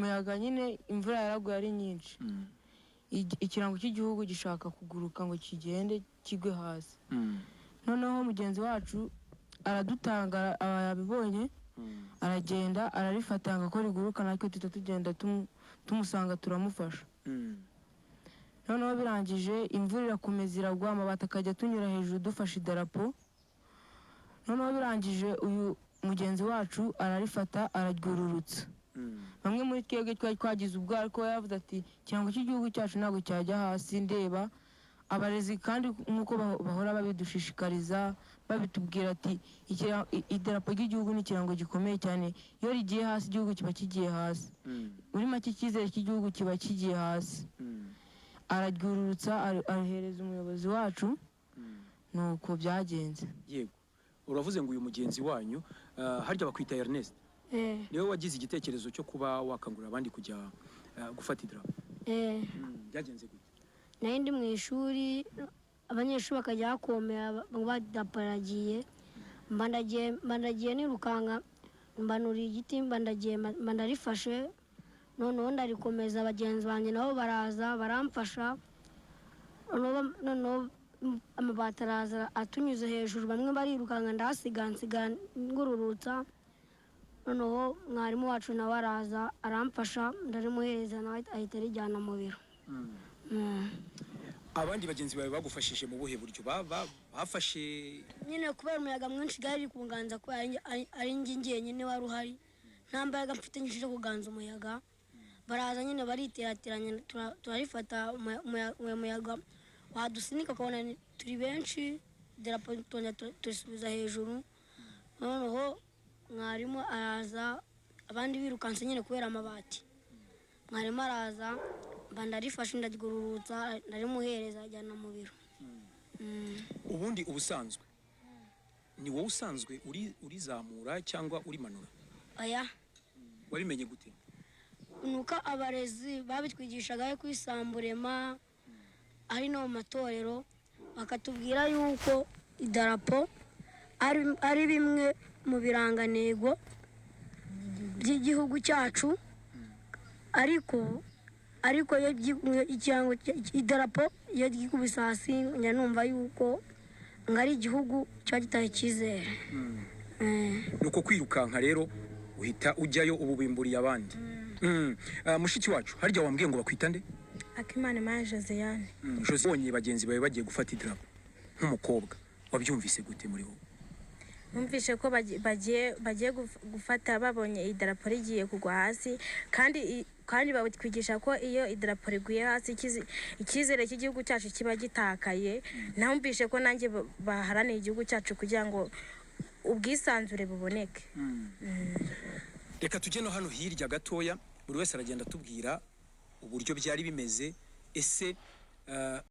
Umuyaga nyine, imvura yaraguye ari nyinshi. Ikirango cy'igihugu gishaka kuguruka ngo kigende kigwe hasi. Noneho mugenzi wacu aradutanga, aba yabibonye, aragenda ararifata ngo ko riguruka, natwe tuhita tugenda tumusanga turamufasha. Noneho birangije, imvura irakomeza iragwa, amabati akajya atunyura hejuru dufashe idarapo. Noneho birangije, uyu mugenzi wacu ararifata araryururutsa. Bamwe muri twebwe twari twagize ubwoba, ariko we yavuze ati: "Ikirango cy'igihugu cyacu ntabwo cyajya hasi ndeba." Abarezi kandi nk'uko bahora babidushishikariza, babitubwira ati: "Idarapo ry'igihugu ni ikirango gikomeye cyane. Iyo rigiye hasi, igihugu kiba kigiye hasi. Muri make, icyizere cy'igihugu kiba kigiye hasi." Araryururutsa, arihereza umuyobozi wacu. Nuko byagenze. Yego, uravuze ngo uyu mugenzi wanyu, harya bakwita Ernest? Eh. Niwe wagize igitekerezo cyo kuba wakangurira abandi kujya gufata idarapo? Eh. Byagenze gute? Nari ndi mu ishuri, abanyeshuri bakajya bakomera ngo idarapo riragiye. Mba ndagiye nirukanka, mbanuriye igiti, mba ndagiye, mba ndarifashe. Noneho ndarikomeza, bagenzi banjye nabo baraza baramfasha. Noneho amabati araza atunyuze hejuru, bamwe barirukanka, ndahasiga, nsiga ngururutsa. Noneho mwarimu wacu nawe araza aramfasha, ndarimuhereza, nawe ahita arijyana mu biro. Abandi bagenzi bawe bagufashije mu buhe buryo? Bafashe Nyine kubera umuyaga mwinshi, igare riri kunganza, kubera ari njye njyenyine wari uhari, nta mbaraga mfite nyinshi zo kuganza umuyaga. Baraza nyine bariterateranya, turarifata. Uwo muyaga wadusunika ukabona turi benshi, idarapo tongera turisubiza hejuru. Noneho mwarimu araza, abandi birukanse nyine kubera amabati. Mwarimu araza, mba ndarifashe, ndaryururutsa, ndarimuhereza, ajyana mu biro. Ubundi ubusanzwe ni wowe usanzwe urizamura cyangwa urimanura? Oya. Wabimenye gute? Nuko abarezi babitwigishaga yo kwisamburema, ari no mu matorero bakatubwira yuko idarapo ari bimwe mu birangantego by'igihugu cyacu, ariko iyo ikirango idarapo iyo ryikubise hasi, njya numva yuko ngo ari igihugu kiba gitaye icyizere. Ni uko kwirukanka rero uhita ujyayo, ubu bimburiye abandi. Ah, mushiki wacu, harya wambwiye ngo bakwita nde? Akimana Imana Josiane. Jose, ubonye bagenzi bawe bagiye gufata idarapo, nk'umukobwa wabyumvise gute muri wowe? Numvise ko bagiye gufata, babonye idarapo rigiye kugwa hasi, kandi batwigisha ko iyo idarapo riguye hasi, icyizere cy'igihugu cyacu kiba gitakaye. Numvise ko nanjye baharanira igihugu cyacu kugira ngo ubwisanzure buboneke. Reka tujye no hano hirya gatoya, buri wese aragenda atubwira uburyo byari bimeze. Ese